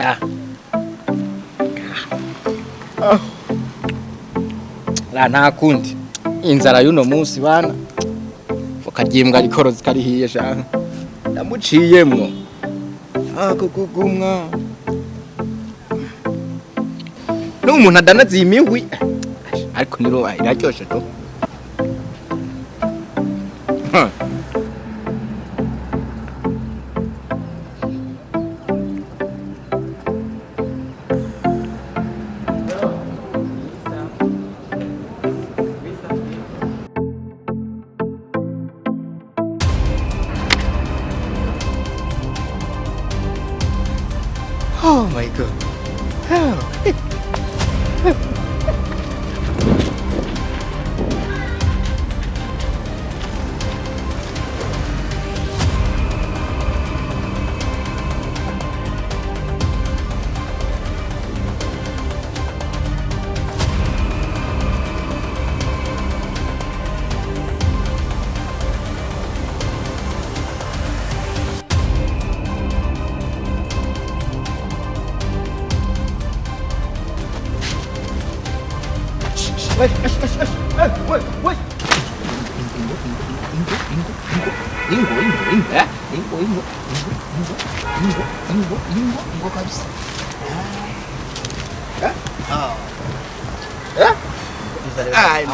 Ah. La nta kundi. Inzara y'uno munsi bana. Voka ryimbwa rikorozi karihiye shaka. Ndamuciyemwo. Akugugumwa. N'umuntu adanaza iyi mihwi. Ariko niro iraryoshe to. Huh. Oh my God. Oh. Wait, wait, wait. Ingo, ingo, ingo, eh? Ingo, ingo, ingo, ingo, ingo, ingo, ingo kabisa. Eh? Ah. Eh?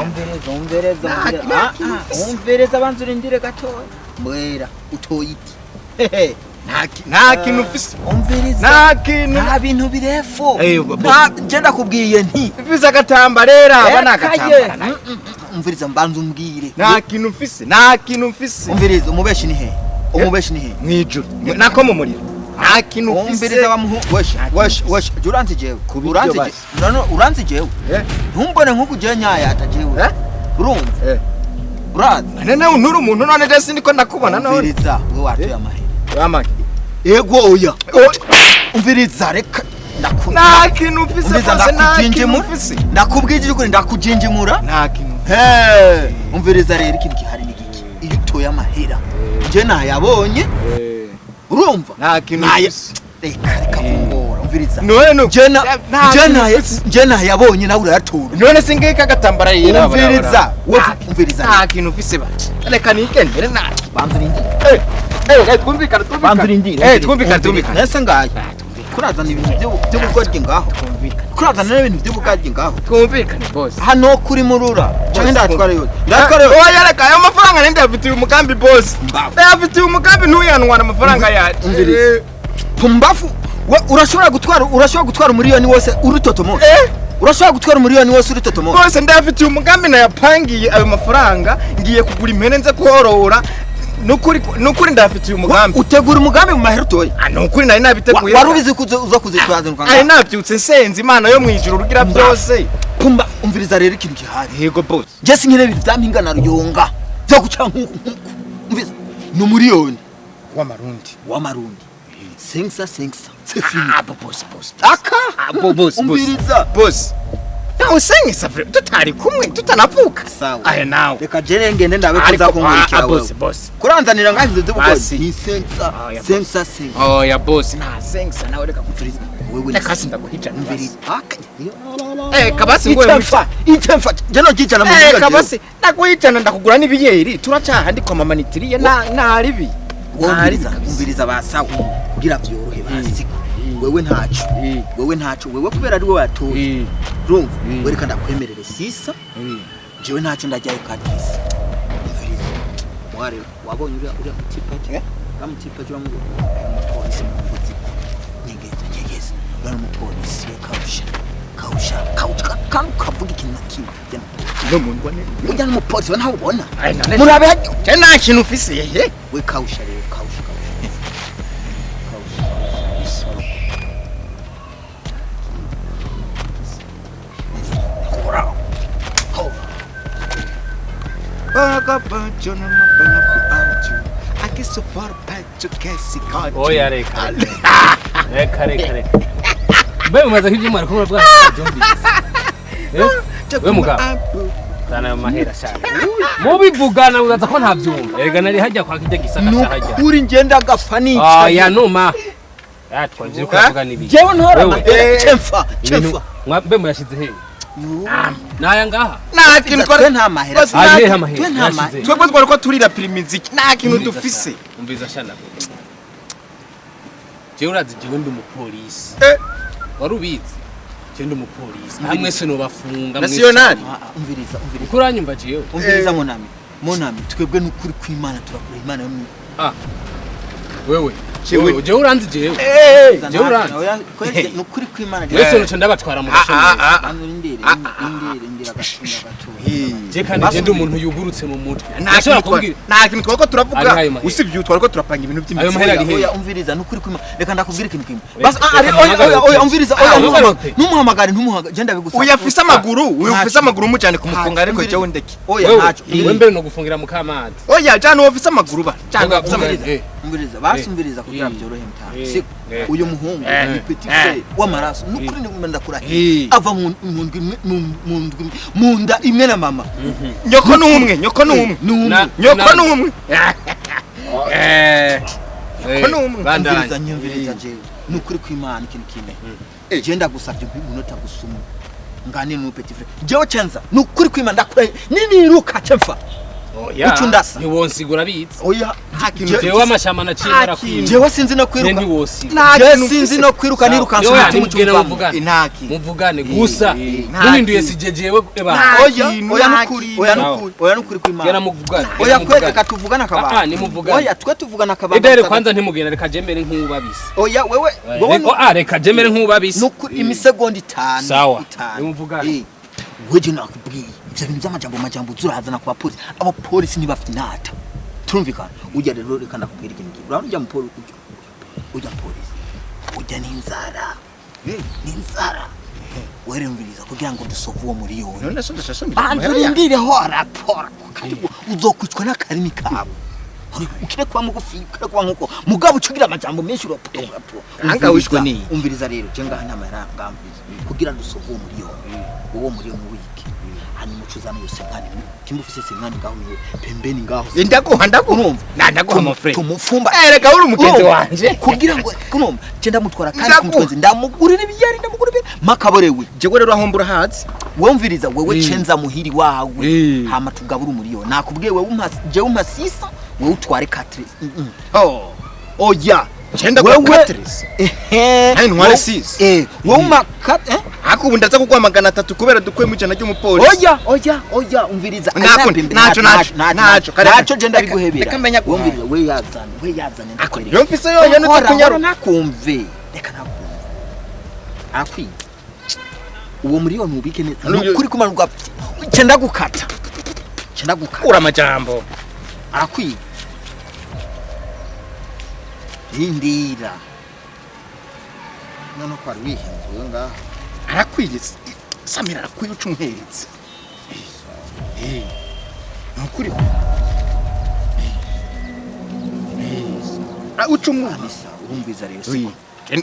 Umvereza, umvereza, umvereza banza urindire gatoya. Mbwera utoye iti. Nta kintu ufise. Umvereza. Nta kintu. Nta bintu birefu. Nje ndakubwiye nti. Ufise agatambarera, abana agatambara. Umvereza mbanza umbwire. Nta kintu ufise. Nta kintu ufise. Umvereza umubeshi ni he? Umubeshi ni he? Mwijuru. Nako mu muriro. Nta kintu ufise. Umvereza bamuhu. Wesh, wesh, wesh. Uranzi jewe. Uranzi jewe. Uranzi jewe. Ntumbone nkuko je nyaya atajewe. Urumva? Urazi. None untura umuntu none je sindiko ndakubona none. Umvereza wewe watuye amahera. Ramake. Ego oya. Umviriza reka nta kintu ufise bose nta kintu ufise. Ndakubwije ukuri ndakujinjimura. Nta kintu. He, umviriza rero ikintu gihari ni giki. Iyo utoye amahera. Je nayabonye. Urumva? Nta kintu ufise. Reka reka kungora. Umviriza. None je nayabonye nawe urayatora. None singeka agatambara yera. Umviriza. Umviriza. Nta kintu ufise ba. Reka nigendere nawe. Banza urindire. Twumvikane twumvikane. Twumvikane twumvikane. Nese ngaye. Kurazana ibintu by'ubugoryi ngaho. Twumvikane. Kurazana n'ibintu by'ubugoryi ngaho. Twumvikane boss. Hano kuri murura. Canke ndatwara yose. Ndatwara yose. Oya reka ayo mafaranga nende yafitiye umugambi boss. Yafitiye umugambi ntuyanwana amafaranga yacu. Pumbafu. Urashobora gutwara umuriyoni wose uri totomo. Urashobora gutwara umuriyoni wose uri totomo. Boss ndafitiye umugambi nayapangiye ayo mafaranga ngiye kugura impene nze korora. Nukuri ndafitiye umugambi. Utegura umugambi mu mahera utoye. Nukuri nari nabiteguye. Wari ubizi ko uza kuzitwaza ngo. Ari nabyutse nsenze Imana yo mwijuru rugira byose. Pumba umviriza rero ikintu gihari. Yego boss. Je sinkire ibintu byampinga na ruyonga. Byo guca nkuku nkuku. Umviriza. Ni umuriyoni w'amarundi. W'amarundi. Sengsa sengsa. C'est fini. Ah boss boss. Aka. Boss boss. Umviriza. Boss. Nawe sengisa tutari kumwe tutanavuka. Aye nawe. Reka jere ngende ndabe kuza kunkurikira wewe. Boss boss. Kuranzanira ngaho ibyo by'ubugoryi. Ni sengsa. Sengsa sengsa. Oya boss nta sengsa nawe reka kumviriza. Wewe reka kasi ndaguhijana. Umviriza. Aka. Kabasi ngwe mfa. Itemfa. Je no jijana mu mvuga. Kabasi ndaguhijana ndakugura n'ibiyeri turacaha ndiko mama nitiriye na naribi. Umviriza umviriza basawe kugira byorohe basiko. Wewe ntacu. Wewe ntacu. Wewe kubera ari wowe watoye. Urumva? Wereka ndakwemerere sisa. Jewe ntacyo ndajyayo kadisa. Umviriza. Mware wabonye uriya mutipa? Ramutipa cyo ramubona. Umupolisi muvuzi. Nyegeza nyegeza. Uriya mupolisi kausha. Kausha. Kausha kandi kavuga ikintu na kimwe. No muntu wane. Ujya n'umupolisi nawe ubona. Murabe je nta kintu ufise yehe. We kausha rero kausha kausha. Kausha. Oya reka. Reka reka reka. Mbe mumaze nk'ibyumweru kumwe bwa byumvise. We mugabo. Zana ayo mahera cyane. Mubivugana uzaza ko ntabyumva. Erega nari hajya kwa kijya gisaka cyahajya. Nukuri ngenda gapfa nicaye. Oya numa. Atwa ivyo uriko uravuga ni ibiki? Jewe ntora Wewe. amahera cemfa Ibintu cemfa. mbe muyashize hehe? Naya ngaha. Nta kintu Twe twari nta mahera. Basi Ari nta- hehe amahera? Twe nta Muyashize mahera. hehe? Twebwe twari ko turira pirimiziki, nta kintu dufise. Umviza shana. Jewe urazi jewe ndi umupolisi. Wari ubizi? Jewe ndi umupolisi. Aha mwese nobafunga mwese. Nationali. Ah, ah, umviriza, umviriza. Uko uranyumva jewe? Umviriza monami. Monami, twebwe n'ukuri kw'Imana turakura Imana yo mu Ah. Wewe. Jewe- Wewe jewe uranzi jewe. Jewe uranzi. Oya, kweli n'ukuri kw'Imana. Mwese noca ndabatwara mu gashomeri. Banza urindire, indire, indira gatoya gatoya. Je kandi je ndi umuntu yugurutse mu mutwe. Nta Ndashobora kintu twari- kumbwira nta kintu twari ko Ari turavuga ayo mahera. usibye ubu twari ko turapanga ibintu Ayo by'imiziki. mahera ari Oya, hehe? oya, umviriza n'ukuri kw'Imana. Reka ndakubwira ikintu kimwe. Reka- Basi ah, reka oya, oya, mpamagare oya, Ope. umviriza, Ah, oya, mpamagare Ope. ntumuhamagare, ntumuhamagare, je ndabigusaba. Uyu afise amaguru, uyu Ntacyo. ufise amaguru umujyane kumufunga, ariko Umviriza. jewe ndeke. Oya, Wewe, ntacyo. wewe mbere no gufungira mu kamazi. Oya, jana uwo ufise amaguru ba jana Vuga, ufise vuga. amaguru. Umviriza, basi umviriza kugira byorohe mutanga. Siko uyu muhungu ni petit frère w'amaraso, n'ukuri ndaguma ndakurahiye. Ava mu mu ndwi imwe- mu ndwi imwe- mu nda imwe na mama. Nyoko n'umwe, nyoko n'umwe. Ni umwe. Nyoko n'umwe. Eh. Nyoko n'umwe. Bandanye. Umviriza, nyumviriza jewe. Nukuri kw'Imana ikintu kimwe. Je ndagusavye umunota gusa umwe. Nganire n'uyu petit frère. Jewe cenza, nukuri kw'Imana ndakurahiye. Niniruka cemfa. Oya. Ucu ndasa. Ntiwonsigura bizi. Oya, Nta kintu Jewe amashamba naciye narakwiye. jewe sinzi no Je kwiruka. ntiwosiga. Nta Jewe kintu sinzi mfise. no kwiruka, nirukansa Oya, umutima nimugende ucumvamo. muvugane. Nta kintu. Muvugane gusa. Nta Muhinduye kintu. sije jewe eba. Nta Oya, kintu, oya nta nukuri, kintu. oya nukuri, oya nukuri kw'Imana. Gera muvugane. Oya kwete katuvugana Ah, ah, nimuvugane. Oya twe tuvugana akabanga. Edere kwanza ntimugenda, reka jemere nk'ubabise. Oya wewe, wewe Ah, reka jemere nk'ubabise. nukuri imisegonda 5. Sawa. 5. Nimuvugane. Weje nakubwiye ivyo bintu by'amajambo majambo uzurazana ku bapolisi. Abapolisi ntibafite inata. Turumvikana. Ujya rero reka ndakubwira ikintu kimwe. Urabona ujya mu polisi, ujya polisi. Ujya n'inzara. N'inzara. Weremviriza kugira ngo dusove uwo miliyoni. None se ndashasha Banza urindireho raporo kandi uzokwicwa n'akarimi kabo. Ukire kuba mugufi, ukire kuba nkuko mugabo ucugira amajambo menshi urapfa urapfa. Anga wishwe ni. Umviriza rero je ngaha nama yarangamviriza kugira dusove uwo miliyoni, uwo miliyoni wiki hanyuma ucuzana iyo senkani kimba ufise senkani ngaho iwe pembeni ngaho. Ndaguha, ndaguha. Urumva? Na ndaguha amafre. Tumufumba. Reka uri umugenzi Urumva? wanje. Kugira ngo urumva je ndamutwara kandi Ndaguha. kumutwenzi ndamugurira ibiyeri, ndamugurira ibiyeri makaborewe. Jewe rero aho mbura hazi. Wumviriza wewe cenza muhiri wawe hama tugabura umuriyoni. Nakubwiye wewe umpa, jewe umpa sisa, wewe utware 4. Oh. Oya. Cenda kwa Catrice. Ehe. Nari ntware six. Wewe umpa 4 eh. Ariko ubu ndaza kuguha 300 kubera dukuyemo 100 ry'umupolisi. Oya, oya, oya, umviriza. Nako, naco, naco, naco, kare- Naco je ndabiguhebera. Reka menya guhaha. Wumviriza, we yazane, we yazane ndakwereka. Yo mfise yonyene Hora, utakunyaruka. hora nakumve. Reka nakumve. Akwiye. Uwo miliyoni ubike neza. Nukuri kumanuka cenda gukata. Cenda gukata. Kura amajambo. Arakwiye. Rindira. None ko wari wihenze ngaha. Arakwiye. Samira arakwiye uca umuheretse. Nukuri. Uca umwana. Anisa, urumviza rero siko.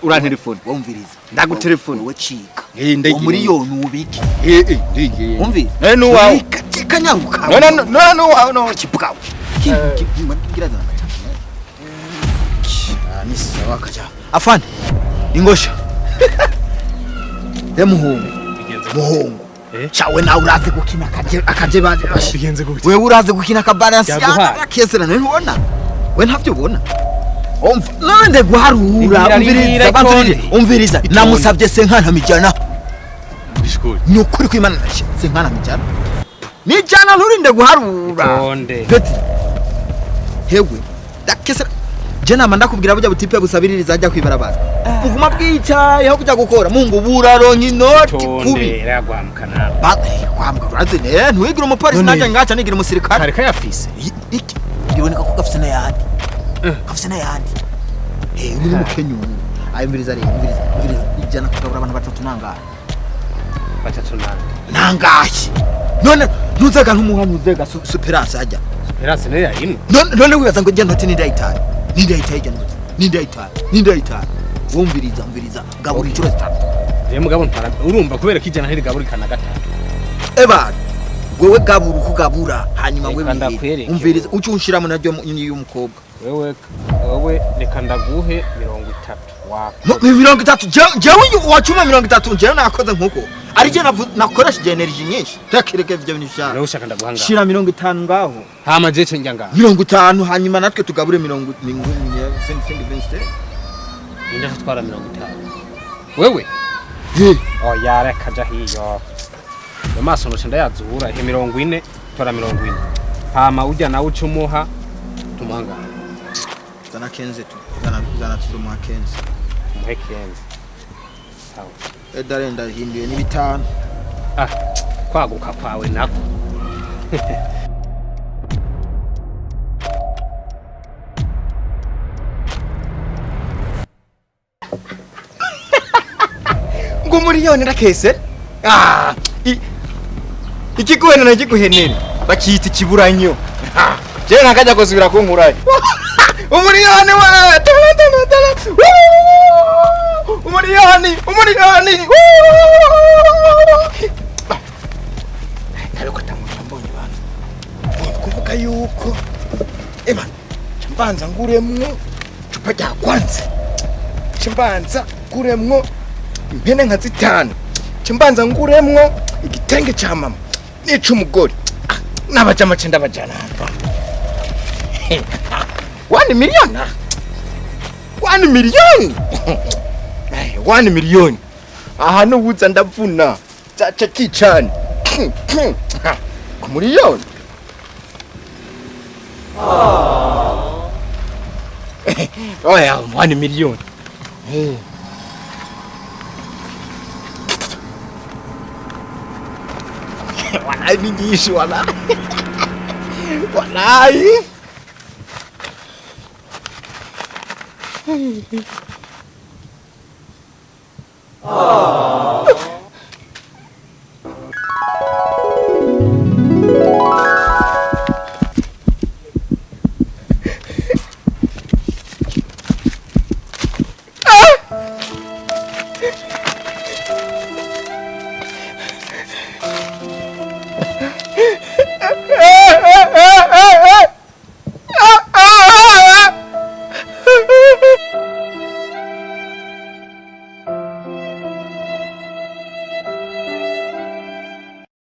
Urantelefone. Wumviriza. Ndagutelefone. Wowe cika. Ndagiye. Uwo miliyoni ubike. Ndigiye. Wumviriza. None nuwawe. Cika, cika nyanguka. None none nuwawe no. Kibwawe. Kigira zana cyane. Anisa wakaja. Afande. Ingosha. Emuhungu. Muhungu. Chawe nawe urazi gukina akaje akaje baje. Bigenze gute? Wewe urazi gukina akabalance Yaguhaye. yakezerana ntubona. We ntavyo ubona. Umva none guharura Ringira, umviriza ringira, banza itonde. urindire, umviriza namusavye senkana mijana. Bishikuri. Ni ukuri kw'Imana senkana mijana. Nijana nturinde guharura. Itonde. Peti. Hewe ndakesera je nama ndakubwira burya butipe busabiririza ajya kwibarabara. Buguma bwicaye aho kujya gukora mungu buraronka inoti kubi. Itonde ragwamuka nawe. Ba kwambwa urazi ne ntiwigira umupolisi None- nanjye ngaca nigira umusirikare. Kare kayafise. Iki biboneka ko gafise n'ayandi. Gafise n'ayandi. Uyu ni umukenyuro. Ayumviriza rero, umviriza, umviriza. 100 kugabura abantu batatu nangahe? Batatu nande. Nangahe? None ntuzega ntumuha ntuzega superance hajya. Esperance nayo yarimwe. None none wibaza ngo njya noti nindayitaye. Nindayitaye ijya noti. Nindayitaye. Nindayitaye. Wumviriza, umviriza. Gabura inshuro 3. Je mugabo ntwara urumva kubera ko 100 ntirigaburikana gatatu. Eba wewe gabura uko ugabura hanyuma Reka wewe ndakwereke. umviriza uce unshiramo naryo y'umukobwa. Wewe wewe reka ndaguhe 30. 30 jewe wacuma 30 jewe nakoze nkuko ari je nakoresheje energy nyinshi tekireke ivyo bintu Rero sha ushaka ndaguhanga. Shira 50 ngaho. Hama je cenjya ngaho. 50 hanyuma natwe tugabure 40. Ninde tutwara 50? Wewe? Oya reka ja hiyo. Amaso ndoce ndayazura ihe 40 tora 40. Hama ujya nawe ucumuha tumuhanga. Zana kenze tu. Zana tumuha kenze. Muhe kenze. Sawa. Edare ndahinduye ni 5. Ah, kwaguka kwawe nako. Ngo miliyoni ndakese. Ah, ikiguhenera ikiguhenera bakiyita ikiburanyo. Jewe ntakajya gusubira kunkurayo. Umuriyoni wa tala tala tala. Umuriyoni, umuriyoni. Ntabwo tamuca mbonye bana. Kuvuga yuko eba mbanza nguremwo cupa rya kwanza. Mbanza nguremwo impene nka 5. Mbanza nguremwo igitenge ca mama n'icumugore. N'abajama cenda bajana hapa. 1 million. 1 million. 1 million. Aha nubuza ndavuna. Zaca kicana. Ku miliyoni. Oya 1 million. Walai ni nyinshi walai. Walai.